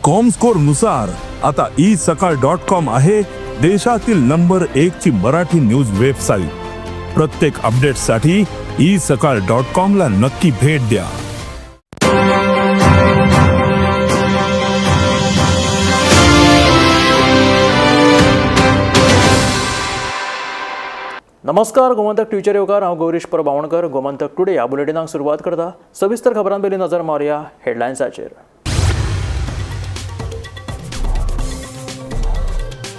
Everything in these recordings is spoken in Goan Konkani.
कॉमस्कोर नुसार आता ई सकाळ डॉट कॉम आहे देशातील नंबर एक ची मराठी न्यूज वेबसाईट. प्रत्येक अपडेटसाठी ई सकाळ डॉट कॉम ला नक्की भेट द्या. नमस्कार, गोमंतक टीव्हीचेर येवकार. हांव गौरीश परब आमोणकर. गोमंतक टुडे ह्या बुलेटिनाक सुरवात करता. सविस्तर खबरां पयलीं नजर मारुया हेडलायन्साचेर.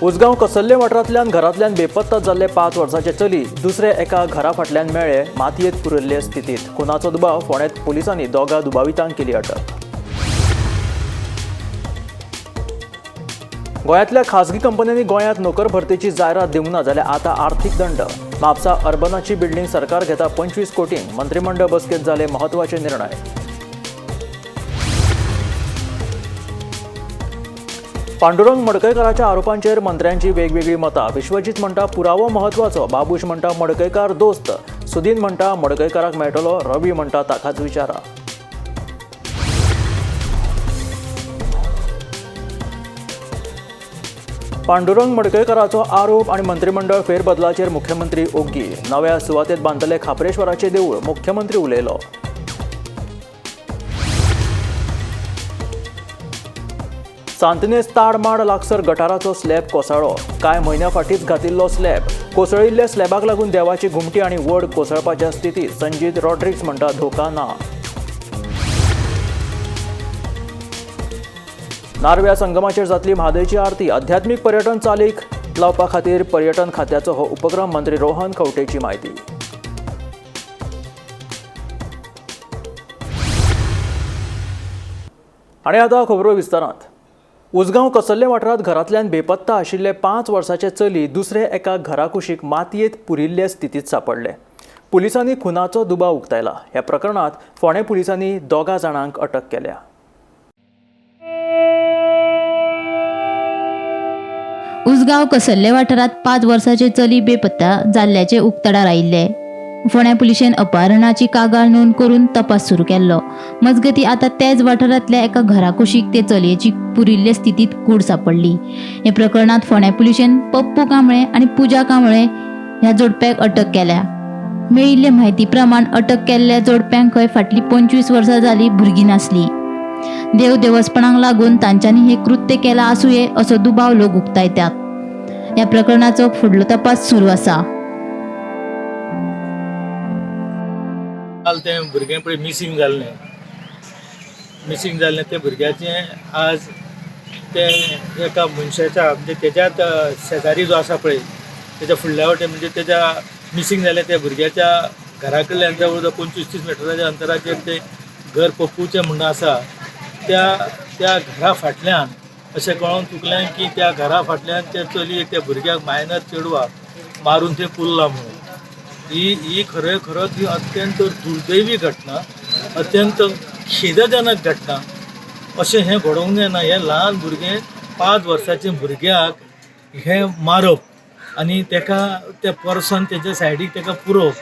उसगांव कसल्ले वाठारांतल्यान घरांतल्यान बेपत्ता जाल्ले 5 वर्सांचे चली दुसरे एका घरा फाटल्यान मेळ्ळे मातयेंत पुरिल्ले स्थितीत. खुनाचो दुबाव. फोंड्यांत पुलिसांनी 2 दुबावितांक केली अटक. गोंयांतल्या खासगी कंपन्यांनी गोंयांत नोकर भरतेची जायरात दिवंक ना जाल्यार आतां आर्थीक दंड. म्हापसा अर्बनाची बिल्डींग सरकार घेता 25 कोटींक. मंत्रिमंडळ बसकेंत जाले म्हत्वाचे निर्णय. पांडुरंग मडकयकाराच्या आरोपांचेर मंत्र्यांची वेगवेगळी मतां. विश्वजीत म्हणटा पुरावो म्हत्वाचो, बाबूश म्हणटा मडकयकार दोस्त, सुदीन म्हणटा मडकयकाराक मेळटलो, रवी म्हणटा ताकाच विचारा. पांडुरंग मडकयकाराचो आरोप आनी मंत्रिमंडळ फेरबदलाचेर मुख्यमंत्री ओग्गी. नव्या सुवातेत बांदतले खाप्रेश्वराचे देवूळ, मुख्यमंत्री उलयलो. सांतनेज ताडमाड लागसर गटाराचो स्लॅब कोसळ्ळो. कांय म्हयन्यां फाटींच घातिल्लो स्लॅब. कोसळिल्ल्या स्लॅबाक लागून देवाची घुमटी आनी वड कोसळपाच्या स्थितीत. संजीत रॉड्रिक्स म्हणटा धोका ना. नार्व्या संगमाचेर जातली म्हादयची आरती. आध्यात्मीक पर्यटन चालीक लावपा खातीर पर्यटन खात्याचो हो उपक्रम. मंत्री रोहन खंवटेची म्हायती. आनी आतां खबरो विस्तारांत. उसगांव कसल्ले वाठारांत घरांतल्यान बेपत्ता आशिल्ले 5 वर्साचे चली दुसरे एका घरा कुशीक मातयेंत पुरिल्ले स्थितींत सांपडले. पुलिसांनी खुनाचो दुबाव उक्तायला. ह्या प्रकरणांत फोंडें पुलिसांनी 2 जाणांक अटक केल्या. उसगांव कसल्ले वाठारांत 5 वर्साचे चली बेपत्ता जाल्ल्याचे उक्ताडार आयिल्ले. फोंड्या पुलिशेन अपहरणाची कागाळ नोंद करून तपास सुरू केल्लो. मजगती आतां त्याच वाठारांतल्या एका घरा कुशीक ते चलयेची पुरिल्ले स्थितींत कूड सांपडली. हे प्रकरणांत फोंड्या पुलिशेन पप्पू कांबळे आनी पूजा कांबळे ह्या जोडप्याक अटक केल्या. मेळिल्ले म्हायती प्रमाण अटक केल्ल्या जोडप्यांक खंय फाटलीं 25 वर्सां जालीं भुरगीं नासलीं. देव देवस्पणाक लागून तांच्यांनी हे कृत्य केलां आसुये असो दुबाव लोक उक्तायतात. ह्या प्रकरणाचो फुडलो तपास सुरू आसा. काल तें भुरगें पळय मिसींग जाल्लें, मिसींग जाल्लें तें भुरग्याचें आज तें एका मनशाच्या म्हणजे तेज्याच शेजारी जो आसा पळय तेज्या फुडल्या वटेन म्हणजे तेज्या मिसींग जालें त्या भुरग्याच्या घरा कडल्यान जवळ जवळ 25-30 मिटराच्या अंतराचेर तें घर पप्पूचें म्हणून आसा. त्या त्या घरा फाटल्यान अशें कळोन चुकलें की त्या घरा फाटल्यान त्या चलयेक त्या भुरग्याक मायनर चेडवाक मारून थंय पुरला म्हणून. ही ही खरें खरोच ही अत्यंत दुर्दैवी घटना, अत्यंत खेदजनक घटना. अशें हें घडोवंक जायना. हें ल्हान भुरगें 5 वर्साचें भुरग्याक हें मारप आनी तेका त्या पर्सन तेच्या सायडीक तेका पुरोवप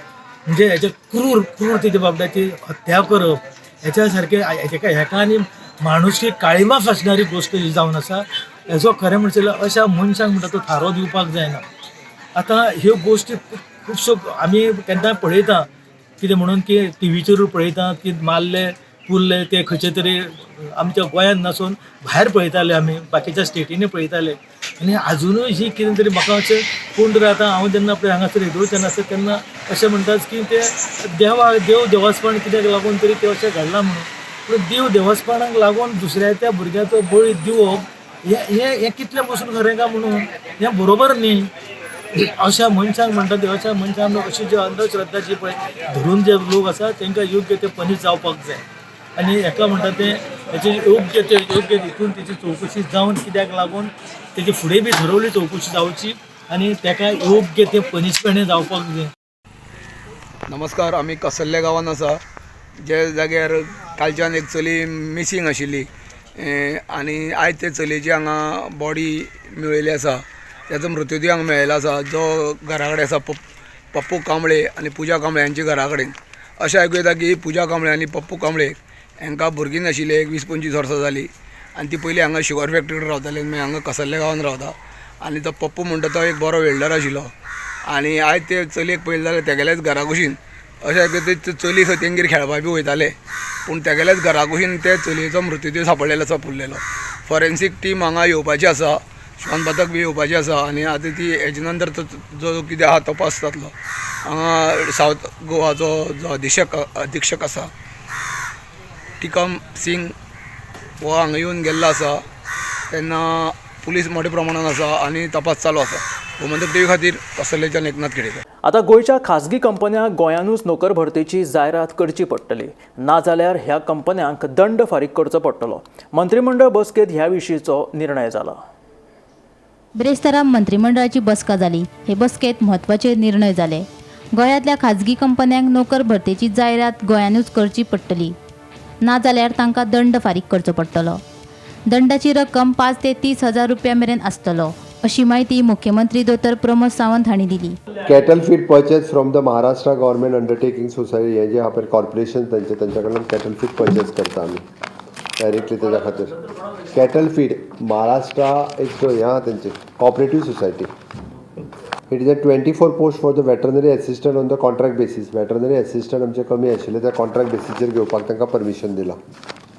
म्हणजे हेजे क्रूर क्रूर तेच्या बाबड्याची हत्या करप हेच्या सारकें हेका हेका आनी माणुसकी काळिमा फासणारी गोश्ट ही जावन आसा. हेजो खरें म्हणचे अशा मनशांक म्हणटा तो थारो दिवपाक जायना. आतां ह्यो गोश्टी खुबश्यो आमी केन्ना पळयता कितें म्हणून की टिवीचेरूय पळयता की मारले पुरले ते खंयचे तरी आमच्या गोंयांत नासून भायर पळयताले, आमी बाकीच्या स्टेटींनी पळयताले. आनी आजुनूय ही कितें तरी म्हाका अशें कोण तरी आतां हांव जेन्ना पळय हांगासर येदोळच्यान आसा तेन्ना अशें म्हणटात की ते देवा देव देवस्पण कित्याक लागून तरी तें अशें घडलां म्हणून. पूण देव देवस्पणाक लागून दुसऱ्या त्या भुरग्याचो बळी दिवप हें हें हें कितलें पसून खरें काय म्हणून हें बरोबर न्ही. अशा मनशांक म्हणटा ते अशा मनशांक अशी जी अंधश्रद्धा जी पळय धरून जे लोक आसा तांकां योग्य ते पनीश जावपाक जाय. आनी हेका म्हणटा तें हेची योग्य ते योग्य हितून तेची चवकशी जावन कित्याक लागून तेची फुडें बी थरवली चवकशी जावची आनी तेका योग्य ते पनिशमेंट जावपाक जाय. नमस्कार, आमी कसल्ले गांवांत आसा जे जाग्यार कालच्यान एक चली मिसींग आशिल्ली आनी आयज ते चलयेची हांगा बॉडी मेळिल्ली आसा. तेजो मृतदेह हांगा मेळिल्लो आसा जो घरा कडेन आसा पप्पू कांबळे आनी पूजा कांबळे हांच्या घरा कडेन. अशें आयकूं येता की पूजा कांबळे आनी पप्पू कांबळे हांकां भुरगीं नाशिल्लीं, 20-25 वर्सां जालीं आनी ती पयलीं हांगा शुगर फॅक्टरीन रावताली, मागीर हांगा कसल्ले गांवान रावता. आनी तो पप्पू म्हणटा तो एक बरो वेल्डर आशिल्लो. आनी आयज ते चलयेक पळयलें जाल्यार तेगेल्याच घरा कुशीन अशें ते चली खंय तेंगेर खेळपाक बी वयताले, पूण तेगेल्याच घरा कुशीन ते चलयेचो मृत्यूदेह सांपडलेलो आसा पुरलेलो. फॉरेन्सीक टीम हांगा येवपाची आसा, श्वान पथक बी येवपाची आसा. आनी आतां ती हेजे नंतर तो जो कितें आहा तपास जातलो. हांगा सावथ गोवाचो जो अधीक्षक आसा टिकम सिंग हो हांगा येवन गेल्लो आसा. तेन्ना पुलीस मोठ्या प्रमाणान आसा आनी तपास चालू आसा. गोमंतक टीव्ही खातीर कसल्लेच्यान एकनाथ खेडेकर. आतां गोंयच्या खाजगी कंपन्यांक गोंयानूच नोकर भरतेची जायरात करची पडटली, नाजाल्यार ह्या कंपन्यांक दंड फारीक करचो पडटलो. मंत्रीमंडळ बसकेंत ह्या विशींचो निर्णय जाला. ब्रेस्तारा मंत्रीमंडळाची बसका जाली. हे बसकेंत म्हत्वाचे निर्णय जाले. गोंयांतल्या खाजगी कंपन्यांक नोकर भरतेची जायरात गोंयानूच करची पडटली, नाजाल्यार तांकां दंड फारीक करचो पडटलो. दंडाची रक्कम 5 ते 30 हजार रुपया मेरेन आसतलो, अशी माहिती मुख्यमंत्री दोतोर प्रमोद सावंत हांणी दिली. Cattle feed purchase from the Maharashtra government undertaking society हे जे आहा पळय कॉर्पोरेशन तांचे तांच्या कडल्यान कॅटल फीड परचेस करता आमी डायरेक्टली. तेज्या खातीर कॅटल फीड महाराष्ट्रा एक हें आहा तेंचे cooperative society. It is a 24 post for the veterinary assistant on the contract basis. Veterinary assistant आमचे कमी आशिल्ले, त्या कॉन्ट्रॅक्ट बेसीसचेर घेवपाक तांकां परमिशन दिलां.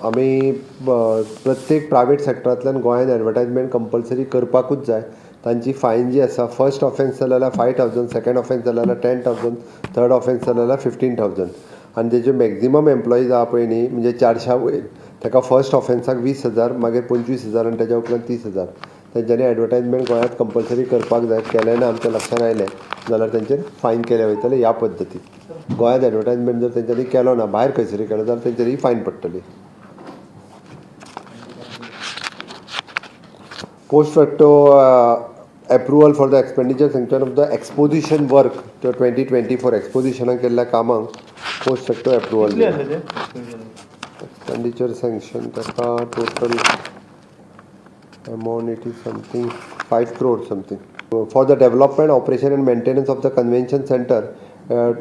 आमी प्रत्येक प्रायवेट सॅक्टरांतल्यान गोंयान एडवर्टायजमेंट कंपल्सरी करपाकूच जाय. तांची फायन जी आसा, फर्स्ट ऑफेन्स जालें जाल्यार 5,000, सेकंड ऑफेन्स जालें जाल्यार 10,000, थर्ड ऑफेन्स जालें जाल्यार 15,000. आनी तेजे मॅक्झिमम एम्प्लॉईज आहा पळय न्ही, म्हणजे 400 वयर, ताका फर्स्ट ऑफेन्साक 20,000, मागीर 25,000 आनी तेज्या उपरांत 30,000. तेंच्यांनी एडवर्टायजमेंट गोंयांत कंपल्सरी करपाक जाय. केलें ना, आमच्या लक्षांत आयलें जाल्यार तेंचेर फायन केले वयतले. ह्या पद्दतीन गोंयांत एडवर्टायजमेंट जर तेंच्यांनी केलो ना, भायर खंयसरी केलो जाल्यार तेंचेरय फायन पडटली. Post facto approval for the expenditure sanction of the exposition work 2024 एक्सपोजिशनाक केल्ल्या कामांक पोस्ट फॅक्टो एप्रुवल दिला. एक्सपेंडिचर सँक्शन ताका total amount it is something 5 crore something for the development, operation and maintenance of the convention center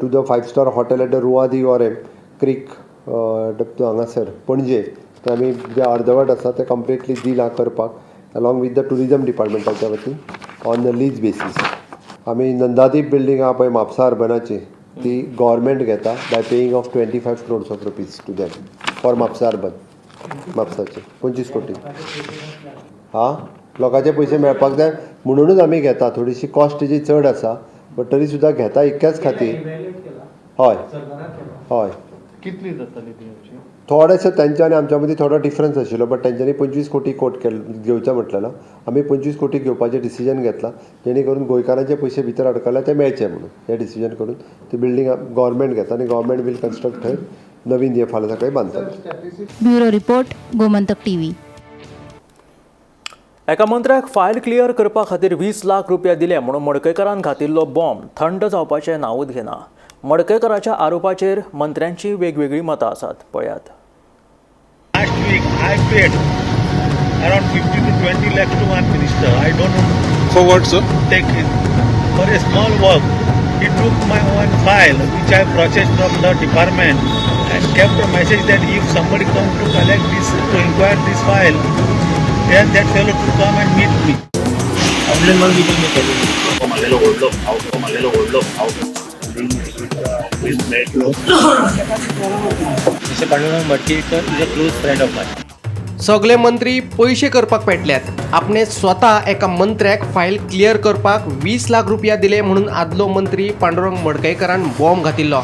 to the 5 star hotel at the Rua de Orem Creek हांगासर पणजे. ते आमी जे अर्दवट आसा ते कंप्लिटली दिलां करपाक along with the tourism डिपार्टमेंटाच्या वतीन ऑन the lease basis. आमी नंदादीप बिल्डींग आहा पळय म्हापसा अर्बनाची, ती गव्हर्मेंट घेता by paying of 25 crores of rupees to them for Mapusa urban. म्हापसाचे 25 कोटी. हा, लोकांचे पयशे मेळपाक जाय म्हणुनूच आमी घेता. थोडीशी कॉस्ट तेजी चड आसा, बट तरी सुद्दां घेता इतक्याच खातीर. हय हय. कितली जाताली ती आमची? थोडेशे तेंच्या आनी आमच्या मदीं थोडो डिफरन्स आशिल्लो, बट तेंच्यांनी 25 कोटी कोट केल्लो घेवचें म्हटलेलो. आमी 25 कोटी घेवपाचें डिसिजन घेतलां, जेणे करून गोंयकारांचे पयशे भितर अडकले ते मेळचे म्हणून. हें डिसिजन करून ती बिल्डींग गव्हर्मेंट घेता आनी गव्हर्मेंट वील कन्स्ट्रक्ट. थंय नवीन हें फाल्यां सकाळी बांदतले. Bureau report, Gomantak TV. एका मंत्र्याक फायल क्लियर करपा खातीर 20 लाख रुपया दिले म्हणून मडकयकारान घातिल्लो बॉम्ब थंड जावपाचें नांवूच घेना. मडकयकाराच्या आरोपाचेर मंत्र्यांची वेगवेगळीं मतां आसात. पळयात. Last week I paid around 15 to 20 lakhs to one minister. I don't know For what, sir? Take it for a small work. He took my one file which I processed from the department and kept a message that if somebody comes to collect this, to inquire this file, then that fellow to come and meet me. म्हागेलो व्हडलो भाव, तो म्हागेलो व्हडलो भाव मेळटलो. Mr. Pandurang Madkekar is a close friend of mine. सगळे मंत्री पयशे करपाक पेटल्यात. आपणे स्वता एका मंत्र्याक फायल क्लियर करपाक 20 लाख रुपया दिले म्हणून आदलो मंत्री पांडुरंग मडकयकारान बॉम्ब घातिल्लो.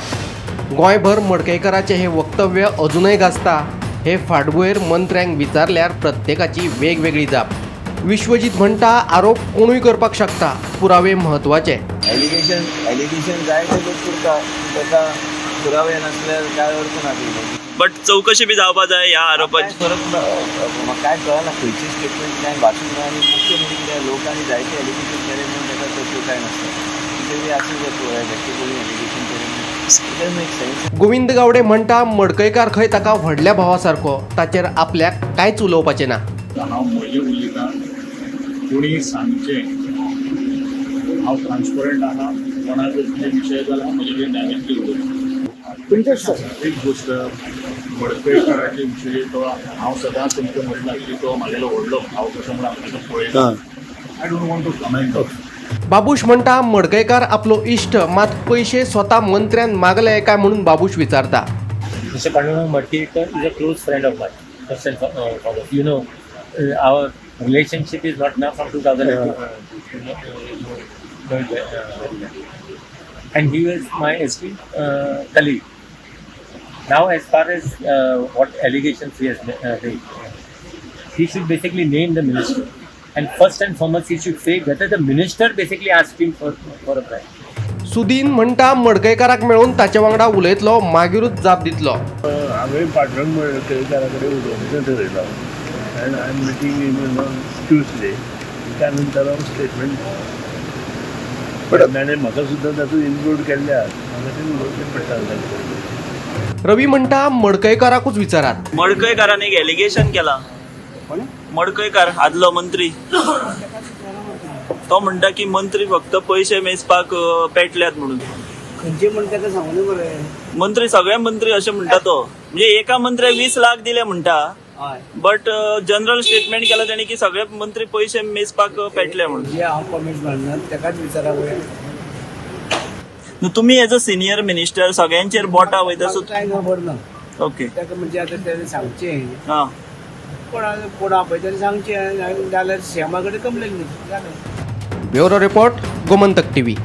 गोंयभर मडकयकाराचें हें वक्तव्य अजुनय गाजता. हे फाटभुंयेर मंत्र्यांक विचारल्यार प्रत्येकाची वेगवेगळी जाप. विश्वजीत म्हणटा, आरोप कोणूय करपाक शकता, पुरावे म्हत्वाचे. एलिगेशन, एलिगेशन जायते लोक करता, ताका पुरावे नासल्यार काय अर्थ ना ते. बट चवकशी बी जावपा जाय ह्या काय आरोपाची. फरक ना, म्हाका काय कळना खंयची स्टेटमेंट, काय वाचूंक ना. आनी मुख्य म्हणजे कितें, लोकांनी जायते एलिगेशन केले म्हणून ताका तसल्यो काय नासता. कितें बी आसूं जाता, व्यक्ती कोणी एलिगेशन केलें म्हणून. It make sense. Govind Gawade म्हणटा, मडकयकार खंय ताका व्हडल्या भावा सारको, ताचेर आपल्याक कांयच उलोवपाचें ना. हांव म्हजें उलयतां, कोणी सांगचें, हांव ट्रान्सपरंट आहा. कोणाक कितें विशय जाल्यार हांव म्हजे कडेन डायरेक्टली उलयतां. एक गोश्ट मडकयकाराचे विशयी तो हांव सदांच तुमकां म्हणलां की तो म्हागेलो व्हडलो भाव कसो म्हूण हांव ताका पळयता. I don't want to comment. Babush म्हणटा मडकयकार आपलो इश्ट, मात पयशे स्वता मंत्र्यान मागले काय म्हणून बाबूश विचारता. Mr. Pandurang Madkekar is a close friend of mine, first and foremost. You know, our relationship is not now from 2002. You know it, very well. And he was my esteemed colleague. Now, as far as what allegations he has made, he should basically name the minister. And first and foremost, he should say whether the minister basically asked him for a bribe. Sudin म्हणटा मडकयकाराक मेळून ताचे वांगडा उलयतलो, मागीरूच जाप दितलो. हांवें पांडुरंग मडकयकारा कडेन उलोवपाचें ठरयलां and I am meeting him on Tuesday. त्या नंतर हांव स्टेटमेंट आनी म्हाका सुद्दां तातूंत इन्क्लूड केल्ले आसा, म्हाका तें उलोवचें पडटा तांचे. रवी म्हणटा मडकयकाराकूच विचारात. मडकयकारान एक एलिगेशन केला. मडकयकार आदलो मंत्री, तो म्हणटा की मंत्री फक्त पयशे मेजपाक पेटल्यात म्हणून. खंयचे म्हण ताका सांगून बरें. मंत्री सगळे मंत्री अशें म्हणटा तो, म्हणजे एका मंत्र्याक 20 लाख दिले म्हणटा, बट जनरल स्टेटमेंट केला तेणी की सगळे मंत्री पयशे मेजपाक पेटले म्हणून. जे हांव कॉमेंट मारना ताकाच विचारा पळय. तुमी एज अ सिनियर मिनिस्टर सगळ्यांचेर बोटां वयता, सो काय खबर ना. ओके, ताका म्हणजे आतां तेणें सांगचें, आं, कोण आपयता तेणें सांगचें, जाल्यार सीएमा कडेन कंप्लेन दिवची, जालें. Bureau report, Gomantak TV.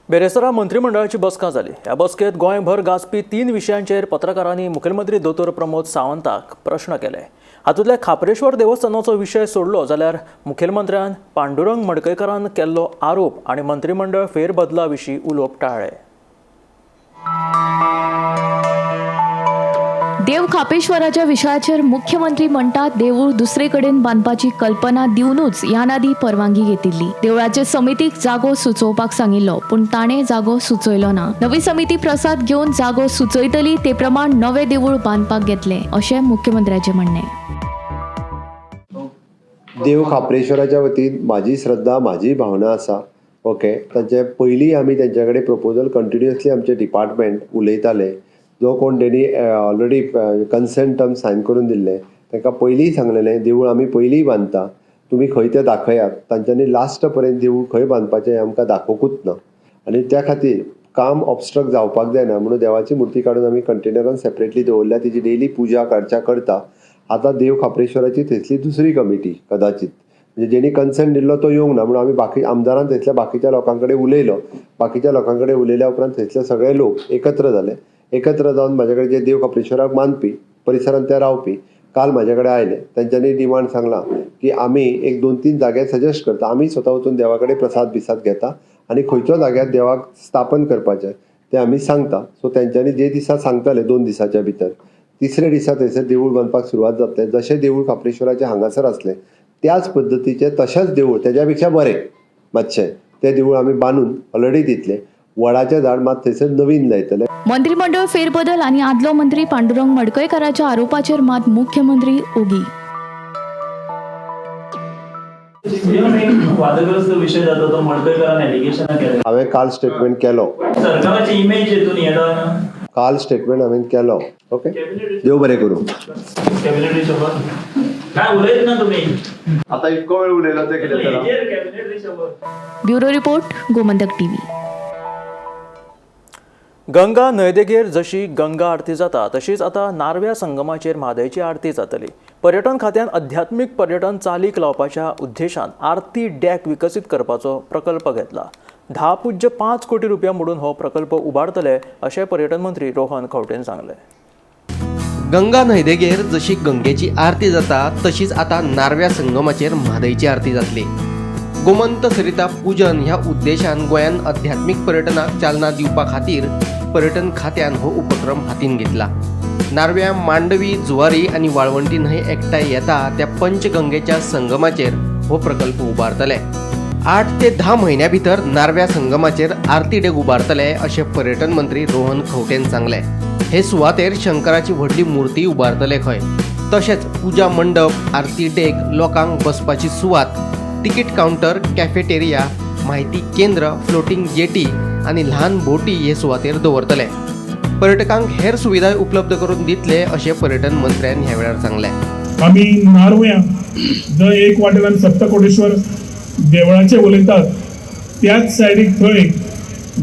बेरेस्तारा मंत्रिमंडळाची बसका जाली. ह्या बसकेंत गोंयभर गाजपी 3 विशयांचेर पत्रकारांनी मुखेलमंत्री दोतोर प्रमोद सावंताक प्रश्न केले. हातूंतल्या खाप्रेश्वर देवस्थानाचो विशय सोडलो जाल्यार मुखेलमंत्र्यान पांडुरंग मडकयकारान केल्लो आरोप आनी मंत्रिमंडळ फेरबदला विशीं उलोवप टाळ्ळें. देव खापेश्वराच्या विशयाचेर मुख्यमंत्री म्हणटा देवूळ दुसरे कडेन बांदपाची कल्पना दिवनूच ह्यान आदी परवानगी घेतिल्ली. देवळाचे समितीक जागो सुचोवपाक सांगिल्लो, पूण ताणें जागो सुचयलो ना. नवी समिती प्रसाद घेवन जागो सुचयतली ते प्रमाण नवे देवूळ बांदपाक घेतले अशें मुख्यमंत्र्याचें म्हणणें. देव खाप्रेश्वराच्या वतीन म्हाजी श्रद्धा, म्हाजी भावना आसा. ओके, तांचे पयलीं आमी तेंच्या कडेन प्रपोजल कंटिन्युअसली आमचे डिपार्टमेंट उलयताले. जो कोण तेणी ऑलरेडी कन्सेंट टर्म सायन करून दिल्ले तांकां पयलीं सांगलेलें देवूळ आमी पयलीं बांदता, तुमी खंय तें दाखयात. तांच्यांनी लास्ट पर्यंत देवूळ खंय बांदपाचें आमकां दाखोवंकूच ना आनी त्या खातीर काम ऑबस्ट्रक्ट जावपाक जायना म्हणून देवाची मुर्ती काडून आमी कंटेनरान सेपरेटली दवरल्या, तिची डेली पुजा करच्या करता. आतां देव खाप्रेश्वराची थंयसली दुसरी कमिटी कदाचित म्हणजे जेणी कन्सेंट दिल्लो तो येवंक ना म्हणून आमी बाकी आमदारान थंयसल्या बाकीच्या लोकां कडेन उलयलो. बाकीच्या लोकां कडेन उलयल्या उपरांत थंयसले सगळे लोक एकत्र जाले. एकत्र जावन म्हाजे कडेन जे देव खाप्रेश्वराक मानपी परिसरांत ते रावपी काल म्हाजे कडेन आयले. तेंच्यांनी डिमांड सांगलां की आमी एक 2-3 जागे सजेस्ट करता, आमी स्वता वचून देवा कडेन प्रसाद बिसाद घेता आनी खंयच्या जाग्यार देवाक स्थापन करपाचें तें आमी सांगता. सो तेंच्यांनी जे दिसा सांगताले 2 दिसाच्या भितर, तिसऱ्या दिसा थंयसर देवूळ बांदपाक सुरवात जातलें. जशें देवूळ खाप्रेश्वराचें हांगासर आसलें त्याच पद्दतीचें तशेंच देवूळ तेज्या पेक्षा बरें मातशें तें देवूळ आमी बांदून ऑलरेडी दितले. वडाचें झाड मात थंयसर नवीन लायतले. मंत्रिमंडळ फेरबदल आनी आदलो मंत्री पांडुरंग मडकयकाराच्या आरोपाचेर मात मुख्यमंत्री ओगी. वादग्रस्त विशय जाता तो मडकयकारान एलिगेशन केलें. हांवें काल स्टेटमेंट केलो. सरकाराची इमेज हेतून येता. काल स्टेटमेंट हांवें केलो. ओके, देव बरें करूं. कॅबिनेट रिशफल काय उलयत ना तुमी आतां इतको वेळ उलयलो तें कितें जालां? Cabinet reshuffle. Bureau report, Gomantak TV. Ganga न्हंयदेगेर जशी गंगा आरती जाता तशीच आतां नार्व्या संगमाचेर म्हादयची आरती जातली. पर्यटन खात्यान अध्यात्मीक पर्यटन चालीक लावपाच्या उद्देशान आरती डॅक विकसीत करपाचो प्रकल्प घेतला. 10.5 कोटी रुपया मोडून हो प्रकल्प उबारतले अशें पर्यटन मंत्री रोहन खंवटेन सांगलें. गंगा न्हंयदेगेर जशी गंगेची आरती जाता तशीच आतां नार्व्या संगमाचेर म्हादयची आरती जातली. गोमंत सरिता पूजन ह्या उद्देशान गोंयान अध्यात्मीक पर्यटनाक चालना दिवपा खातीर पर्यटन खात्यान हो उपक्रम हातीन घेतला. नार्व्या, मांडवी, जुवारी आनी वाळवंटी न्हंय एकठांय येता त्या पंचगंगेच्या संगमाचेर हो प्रकल्प उबारतले. 8 ते 10 म्हयन्या भितर नार्व्या संगमाचेर आरती डेक उबारतले अशें पर्यटन मंत्री रोहन खंवटेन सांगलें. हे सुवातेर शंकराची व्हडली मूर्ती उबारतले खंय, तशेंच पुजा मंडप, आरती डेक, लोकांक बसपाची सुवात, तिकीट कावंटर, कॅफेटेरिया, माहिती केंद्र, फ्लोटींग जेटी आनी ल्हान बोटी हे सुवातेर दवरतले. पर्यटकांक हेर सुविधाय उपलब्ध करून दितले अशें पर्यटन मंत्र्यान ह्या वेळार सांगलें. आमी नार्व्यां जंय एक वाटेन आमी सप्तकोटेश्वर देवळाचे उलयतात त्याच सायडीक थंय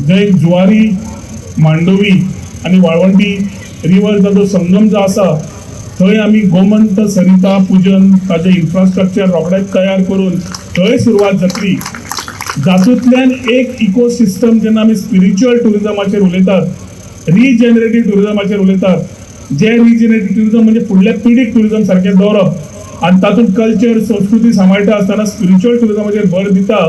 जंय जुवारी, मांडोवी आनी वाळवंटी रिवर जो संगम जो आसा थंय आमी गोमंत सरिता पुजन ताजें इन्फ्रास्ट्रक्चर रोखडेंच तयार करून थंय सुरवात जातली. जातूंतल्यान एक इकोसिस्टम जेन्ना आमी स्पिरिच्युअल ट्युरिजमाचेर उलयतात, रिजनरेटीव ट्युरिजमाचेर उलयतात, जे रिजनरेटीव ट्युरिजम म्हणजे फुडल्या पिढीक ट्युरिजम सारकें दवरप आनी तातूंत कल्चर संस्कृती सांबाळटा आसतना स्पिरिच्युअल ट्युरिजमाचेर भर दिता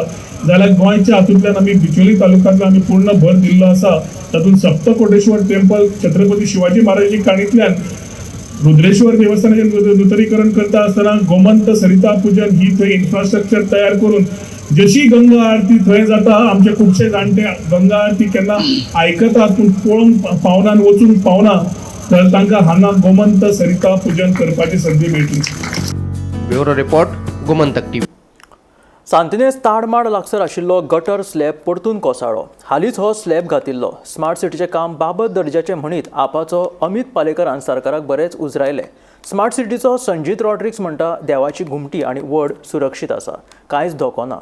जाल्यार गोंयच्या हातूंतल्यान आमी बिचोली तालुक्यांतल्यान आमी पूर्ण भर दिल्लो आसा. तातूंत सप्तकोटेश्वर टेम्पल छत्रपती शिवाजी महाराजाची काणींतल्यान रुद्रेश्वर देवस्थानाचें नुतनीकरण करता आसतना गोमंत सरिता पुजन ही थंय इन्फ्रास्ट्रक्चर तयार करून जशी गंगा आरती थंय जाता, आमचे खुबशे जाणटे गंगा आरती केन्ना आयकतात पूण पळोवंक पावना आनी वचूंक पावना, तर तांकां हांगा गोमंत सरिता पुजन करपाची संदी मेळटली. Bureau report, Gomantak TV. Santinez Tadmad लागसर आशिल्लो गटर स्लॅब परतून कोसळ्ळो. हालींच हो स्लॅब घातिल्लो. स्मार्ट सिटीचें काम बाबत दर्जाचें म्हणीत आपाचो अमित पालेकरान सरकाराक बरेंच उजरायलें. स्मार्ट सिटीचो संजीत रॉड्रिक्स म्हणटा देवाची घुमटी आनी वड सुरक्षीत आसा, कांयच धोको ना.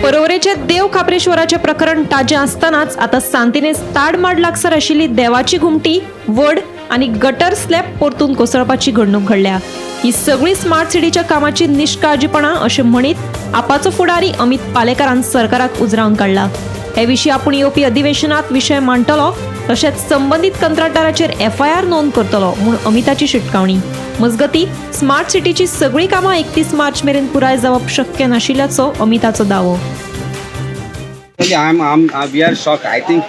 परवरेचे देव खाप्रेश्वराचे प्रकरण ताजें आसतनाच आतां सांतिनेज ताडमाड लागसर आशिल्ली देवाची घुमटी, वड आनी गटर स्लॅब परतून कोसळपाची घडणूक घडल्या. ही सगळी स्मार्ट सिटीच्या कामाची निष्काळजीपणा अशें म्हणीत आपाचो फुडारी अमित पालेकारान सरकाराक उजरावन काडला. हे विशीं आपूण येवपी अधिवेशनात विशय मांडटलो, तशेंच संबंदीत कंत्राटदाराचेर एफआयआर नोंद करतलो म्हूण अमिताची शिटकावणी. मजगती स्मार्ट सिटीची सगळी कामां 31 मार्च मेरेन पुराय जावप शक्य नाशिल्ल्याचो अमिताचो दावो. We are shock. I think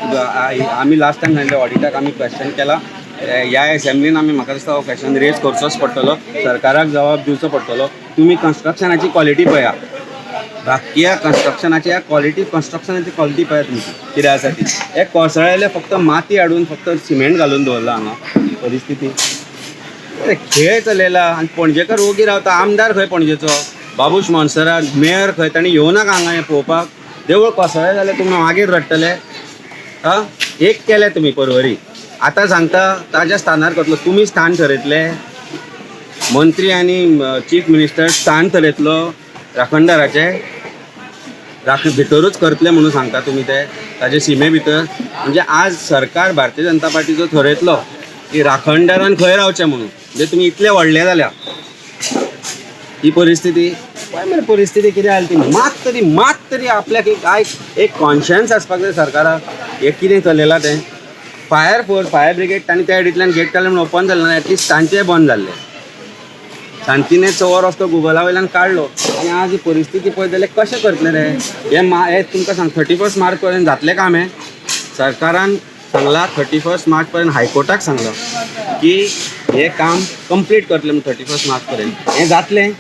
आमी लास्ट टायम सांगले ऑडिटाक आमी क्वेश्चन केला ह्या एसेंब्लीन आमी म्हाका दिसता हो क्वेश्चन रेज करचोच पडटलो, सरकाराक जबाब दिवचो पडटलो. तुमी कन्स्ट्रक्शनाची क्वॉलिटी पळया, बाकी कन्स्ट्रक्शनाची क्वॉलिटी, कन्स्ट्रक्शनाची क्वॉलिटी पळया तुमची कितें आसा ती. हे कोसळ्ळेले फक्त माती हाडून फक्त सिमेंट घालून दवरला हांगा परिस्थिती. खेळ चलयला आनी पणजेकर ओगी रावता. आमदार खंय पणजेचो बाबूश मोन्सेरात, मेयर खंय, तांणी येवनाका हांगा हें पळोवपाक. देवूळ कोसळ्ळें जाल्यार तुमी मागीर रडटले. आं, एक केलें तुमी परवरी, आतां सांगता ताज्या स्थानार करतलो. तुमी स्थान थरयतले, मंत्री आनी चीफ मिनिस्टर स्थान थरयतलो राखणदाराचें, राख भितरूच करतले म्हणून सांगता तुमी ते ताजे सिमे भितर. म्हणजे आज सरकार भारतीय जनता पार्टीचो थरयतलो की राखणदारान खंय रावचें म्हणून. म्हणजे तुमी इतले व्हडले जाल्या ही परिस्थिती पळय मरे, परिस्थिती कितें जाली ती. मात तरी आपल्याक एक एक कॉन्शियन्स आसपाक जाय सरकाराक. हें कितें चलयलां तें फायर फोर्स, फायर ब्रिगेड तांणी त्या सायडींतल्यान गेट काडलें म्हणून ओपन जालें ना, एटलिस्ट तांचें बंद जाल्लें. सांतिनेज चोवर रस्तो गुगला वयल्यान काडलो आनी आज ही परिस्थिती पळयत जाल्यार कशें करतले रे हें. हें तुमकां सांग 31 मार्च पर्यंत जातलें काम हें. सरकारान सांगलां 31 मार्च पर्यंत, हायकोर्टाक सांगलां की हें काम कंप्लीट करतलें म्हणून 31 मार्च पर्यंत हें जातलें.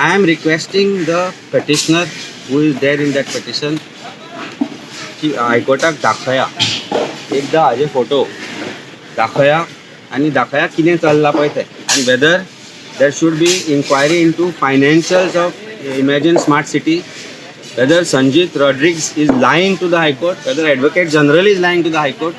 I am requesting the petitioner who is there in that petition की हायकोर्टाक दाखया एकदां हाजे फोटो दाखया आनी दाखया कितें चल्लां पळय तें, आनी whether there should be inquiry into financials of Imagine Smart City, whether Sanjeet Rodrigues is lying to the high court, whether advocate general is lying to the high court.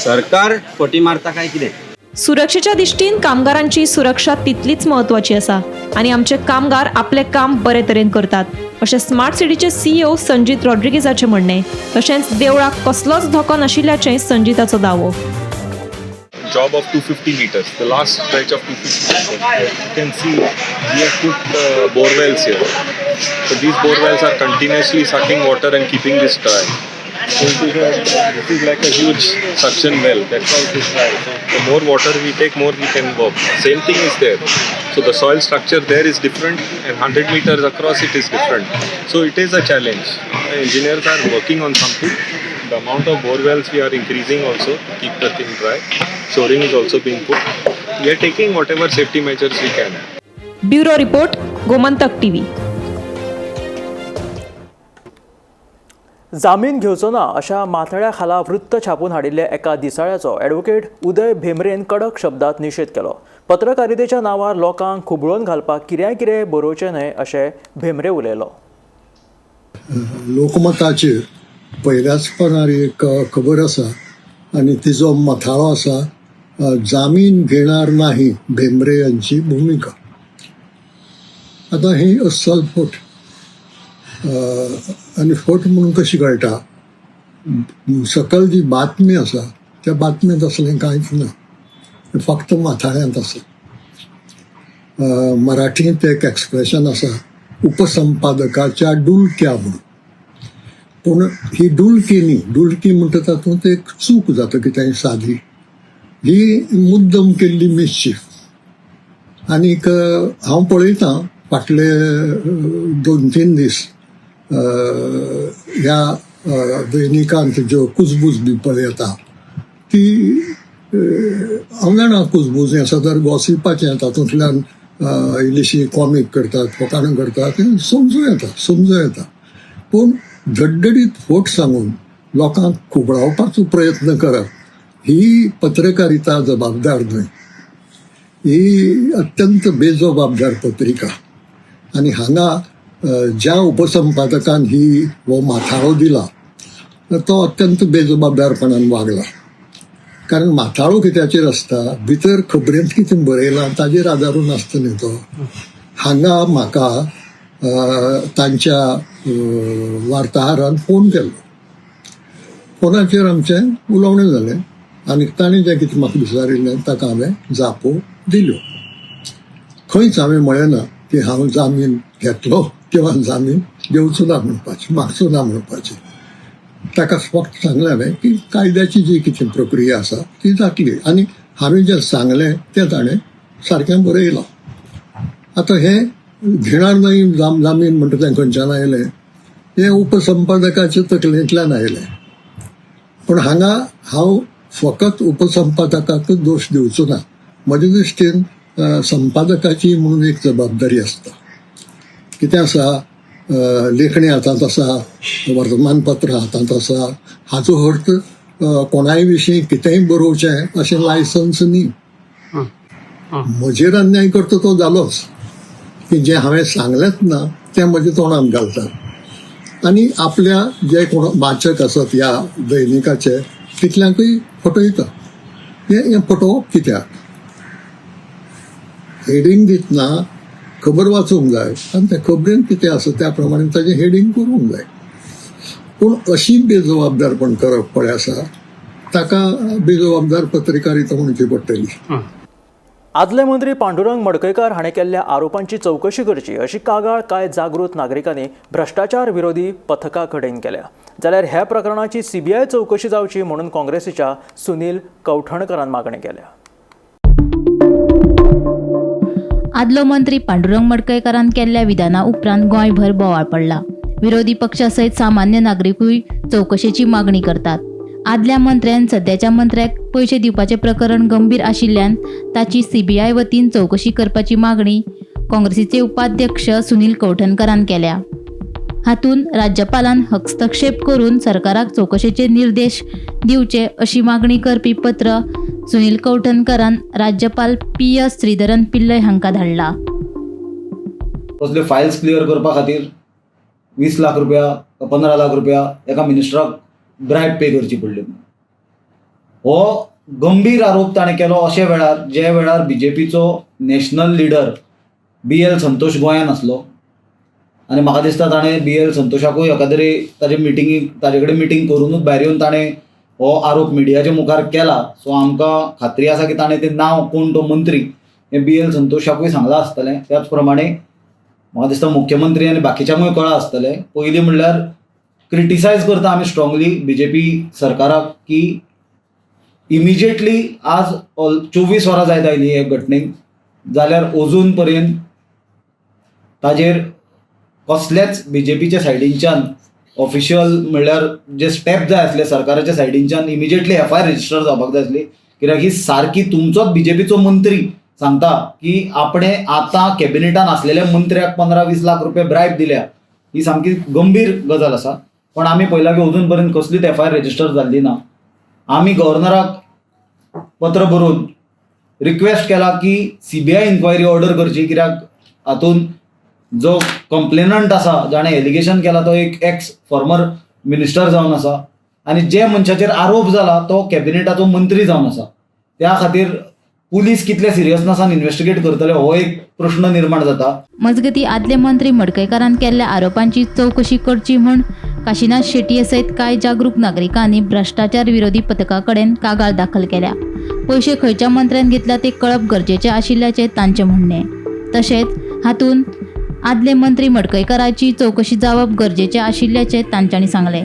सरकार फटी मारता काय कितें? सुरक्षेच्या दृष्टीन कामगारांची सुरक्षा तितलीच म्हत्वाची आसा आनी आमचे कामगार आपले काम बरे तरेन करतात अशें स्मार्ट सिटीचे सीईओ संजीत रॉड्रिगेजाचें म्हणणें. तशेंच देवळाक कसलोच धोको नाशिल्ल्याचें संजीताचो दावो. Job of 250 meters, the last stretch of 250 meters. You can see we have put bore wells here. So these bore wells are continuously sucking water and keeping this dry. So this is like a huge suction well. That's why it is dry. So the more water we take, more we can work. Same thing is there. So the soil structure there is different, and 100 meters across it is different. So it is a challenge. Engineers are working on something. The amount of bore wells we are increasing also to keep the thing dry. Shoring is also being put. We are taking whatever safety measures we can. Bureau report, Gomantak TV. जामीन घेवचो ना अशा माथाळ्या खाला वृत्त छापून हाडिल्ल्या एका दिसाळ्याचो ॲडव्होकेट उदय भेंब्रेन कडक शब्दात निशेध केलो. पत्रकारितेच्या नांवार लोकांक खुबळोवन घालपाक कित्याय कितें बरोवचें न्हय अशें भेंब्रे उलयलो. लोकमताचेर पयल्याच पानार एक खबर आसा आनी तिजो मथाळो आसा, जामीन घेणार नाही भेंब्रे यांची भूमिका. आतां ही अस्सल फट, आनी फट म्हणून कशी कळटा, सकल जी बातमी आसा त्या बातमेंत असलें कांयच ना, फक्त माथाळ्यांत आसा. मराठींत एक एक्सप्रेशन आसा, उपसंपादकाच्या डुलक्या म्हणून. पूण ही डुलकी न्ही, डुलकी म्हणटा तातूंत एक चूक जाता कितेंय सादी, ही मुद्दम केल्ली मिसचीफ. आनीक हांव पळयतां फाटले 2-3 दीस ह्या दैनिकांत ज्यो कुजबूज बी पळयता ती, हांव जाणा कुजबूज हें सदर गॉसिपाचें, तातूंतल्यान इल्लीशी कॉमीक करतात, फकाणां करतात, तें समजूं येता. पूण धडधडीत फट सांगून लोकांक खुबळावपाचो प्रयत्न करप ही पत्रकारिता जबाबदार न्हय, ही अत्यंत बेजबाबदार पत्रिका. आनी हांगा ज्या उपसंपादकान ही हो माथाळो दिला तो अत्यंत बेजबाबदारपणान वागला. कारण माथाळो कित्याचेर आसता, भितर खबरेंत कितें बरयलां ताजेर आदारून आसता न्ही तो. हांगा म्हाका तांच्या वार्ताहरान फोन केलो, फोनाचेर आमचें उलोवणें जालें आनी ताणें जें कितें म्हाका विचारिल्लें ताका हांवें जापो दिल्यो. खंयच हांवें म्हळें ना की हांव जामीन घेतलो किंवा जामीन घेवचो ना म्हणपाचें, मागचो ना म्हणपाचें. ताका फक्त सांगलें हांवें की कायद्याची जी कितें प्रक्रिया आसा ती जातली आनी हांवें जें सांगलें तें ताणें सारकें बरयलां. आतां हें घेणार नाही जामीन म्हणटा तें खंयच्यान आयलें, हें उपसंपादकाच्या तकलेंतल्यान आयलें. पूण हांगा हांव फकत उपसंपादकाकूच दोश दिवचो ना, म्हजे दृश्टीन संपादकाची म्हणून एक जबाबदारी आसता. कितें आसा, लेखणी हातांत आसा, वर्तमानपत्र हातांत आसा, हाचो अर्थ कोणाय विशीं कितेंय बरोवचें अशें लायसन्स न्ही. म्हजेर अन्याय करता तो जालोच, की जें हांवें सांगलेंच ना तें म्हज्या तोंडांत घालतात आनी आपल्या जे कोण वाचक आसत ह्या दैनिकाचे तितल्यांकूय फटयता. हें फटोवप कित्याक? हेडींग दितना खबर वाचूंक जाय आनी त्या खबरेन कितें आसा त्या प्रमाणे ताजें हेडींग करूंक जाय. पूण अशी बेजबाबदारपण करप पळय आसा ताका बेजबाबदार पत्रकारिता म्हणची पडटली. आदले मंत्री पांडुरंग मडकयकार हाणें केल्ल्या आरोपांची चवकशी करची अशी कागाळ कांय जागृत नागरिकांनी भ्रश्टाचार विरोधी पथका कडेन केल्या. जाल्यार ह्या प्रकरणाची सीबीआय चवकशी जावची म्हणून काँग्रेसीच्या सुनील कवठणकरान मागणी केल्या. आदलो मंत्री पांडुरंग मडकयकारान केल्ल्या विधाना उपरांत गोंयभर बोवाळ पडला. विरोधी पक्षा सयत सामान्य नागरिकूय चवकशेची मागणी करतात. आदल्या मंत्र्यान सद्याच्या मंत्र्याक पयशे दिवपाचें प्रकरण गंभीर आशिल्ल्यान ताची सीबीआय वतीन चवकशी करपाची मागणी काँग्रेसीचे उपाध्यक्ष सुनील कवठणकरान केल्या. हातूंत राज्यपालान हस्तक्षेप करून सरकाराक चवकशेचे निर्देश दिवचे अशी मागणी करपी पत्र सुनील कवठणकरान राज्यपाल पी एस श्रीधरन पिल्लय हांकां धाडला. कसल्यो फायल्स क्लियर करपा खातीर 20 लाख रुपया 15 लाख रुपया एका मिनिस्टराक ब्रायब पे करची पडली. हो गंभीर आरोप ताणें केलो अशे वेळार जे वेळार बीजेपीचो national leader B L Santosh गोंयांत आसलो आनी म्हाका दिसता ताणें बी एल संतोषाकूय एकादरे ताजे मिटिंगेक ताजे कडेन मिटींग करुनूच भायर येवन ताणें हो आरोप मिडियाच्या मुखार केला. सो आमकां खात्री आसा की ताणें तें नांव कोण तो मंत्री हें बी एल संतोषाकूय सांगलां आसतलें. त्याच प्रमाणे म्हाका दिसता मुख्यमंत्री आनी बाकीच्यांकूय कळ्ळां आसतलें. पयलीं म्हणल्यार क्रिटिसायज करता आमी स्ट्रॉंगली बीजेपी सरकाराक की इमिजिएटली आज 24 वरां जायत आयली हे घटनेक जाल्यार अजून पर्यंत ताजेर कसलेच बीजेपीच्या सायडीनच्यान ऑफिशियल म्हणल्यार जे स्टेप जाय आसले सरकाराच्या सायडीनच्यान इमिजिएटली एफआयआर रजिस्टर जावपाक जाय आसली. कित्याक ही सारकी तुमचोच बीजेपीचो मंत्री सांगता की आपणे आतां कॅबिनेटान आसलेल्या मंत्र्याक 15-20 लाख रुपया ब्रायब दिल्या, ही सामकी गंभीर गजाल आसा. पण आमी पळयलां की अजून पर्यंत कसलीच एफआयआर रजिस्टर जाल्ली ना. आमी गव्हर्नराक पत्र बरोवन रिक्वेस्ट केला की सीबीआय इन्क्वायरी ऑर्डर करची, कित्याक हातून जो कंप्लेनंट आसा, जाणें एलिगेशन केला, तो एक एक्स फॉर्मर मिनिस्टर जावन आसा आनी जे मनशाचेर आरोप जाला तो कॅबिनेटाचो मंत्री जावन आसा. त्या खातीर पुलीस कितले सिरियसनेसान इन्वेस्टिगेट करतले हो एक प्रश्न निर्माण जाता. मजगती आदले मंत्री मडकयकारान केल्ल्या आरोपांची चवकशी करची म्हूण काशीनाथ शेटये सयत कांय जागरूक नागरिकांनी भ्रश्टाचार विरोधी पथका कडेन कागाळ दाखल केल्या. पयशे खंयच्या मंत्र्यान घेतल्या ते कळप गरजेचें आशिल्ल्याचें तांचें म्हणणें. तशेंच हातूंत आदले मंत्री मडकयकाराची चवकशी जावप गरजेचें आशिल्ल्याचें तांच्यांनी सांगलें.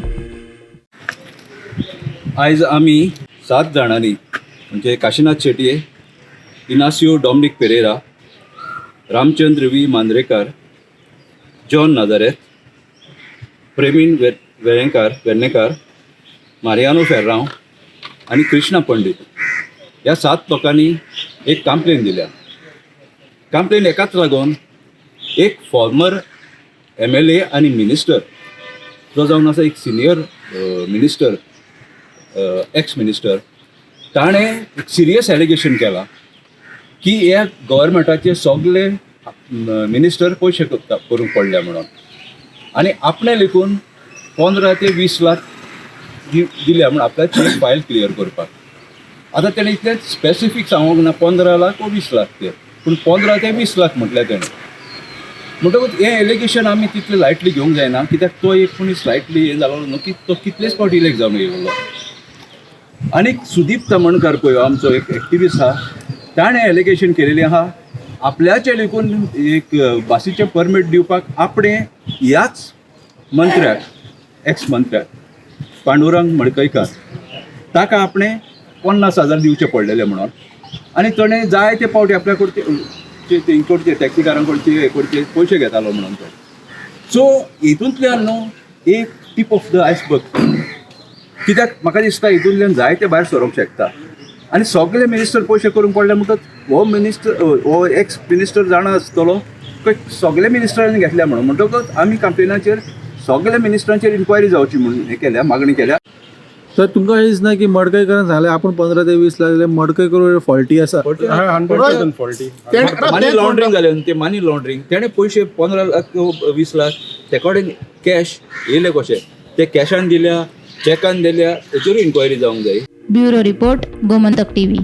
आयज आमी 7 जाणांनी म्हणजे Kashinath Shetye, Inácio Dominic Pereira, Ramchandra V Mandrekar, John Nazareth, Premin Vernekar, Mariano Ferrao आनी कृष्णा पंडीत ह्या 7 लोकांनी एक कंप्लेन दिल्या. कंप्लेन एकाच लागून एक फॉर्मर MLA आनी मिनिस्टर जो जावन आसा एक सिनियर मिनिस्टर, एक्स मिनिस्टर, ताणें एक सिरियस एलिगेशन केलां की ह्या गव्हर्मेंटाचे सगळे मिनिस्टर पयशे करूंक पडल्या म्हणून आनी आपणें लेखून 15 ते 20 लाख दिल्या म्हूण आपल्याची फायल क्लियर करपाक. आतां तेणें इतलें स्पेसिफीक सांगूंक ना 15 लाख वो 20 लाख ते, पूण 15 ते 20 लाख म्हटल्यार तेणें. म्हणटकूच हें एलिगेशन आमी तितलें लायटली घेवंक जायना, कित्याक तो एक मनीस लायटली हें जालो न्हू की तो कितलेच फावटी इलेक्ट जावन येयलो. आनी सुदीप तमणकर पळय आमचो एक एक्टिविस्ट आहा, ताणें एलिगेशन केलेलें आहा आपल्याचे लेखून एक बासीचें परमीट दिवपाक आपणें ह्याच मंत्र्याक, एक्स मंत्र्याक पांडुरंग मडकयकार ताका आपणें 50,000 दिवचे पडलेले म्हणून आनी ताणें जायते पावटी आपल्या कडचे कडचे टॅक्सीकारां कडचे हे कडचे पयशे घेतालो म्हणून तो. सो हितूंतल्यान न्हू एक टीप ऑफ the iceberg, कित्याक म्हाका दिसता हितूंतल्यान जायते भायर सरोंक शकता आनी सगळे मिनिस्टर पयशे करूंक पडले म्हणटकच हो मिनिस्टर, हो एक्स मिनिस्टर जाणा आसतलो सगळे मिनिस्टरांनी घेतल्या म्हणून. म्हणटकच आमी कंप्लेनाचेर सगळे मिनिस्टरांचेर इन्क्वायरी जावची म्हणून हें केल्या, मागणी केल्या. तर तुमकां अशें दिसना की मडकयकरान सांगलें आपूण 15 ते 20 लाख दिले, मडकयकर फॉल्टी आसा? 100% फॉल्टी. मनी लॉन्ड्रिंग जालें ते, मनी लॉन्ड्रिंग तेणें पयशे 15 लाख 20 लाख ते कडेन कॅश येयले कशे, ते कॅशान दिल्या, चॅकान दिल्या, तेचेरूय इन्क्वायरी जावंक जाय. Bureau report, Gomantak TV.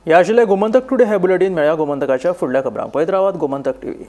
ह्या आशिल्लें गोमंतक टुडे हे बुलेटीन. मेळया गोमंतकाच्या फुडल्या खबरांक. पळयत रावात गोमंतक टीव्ही.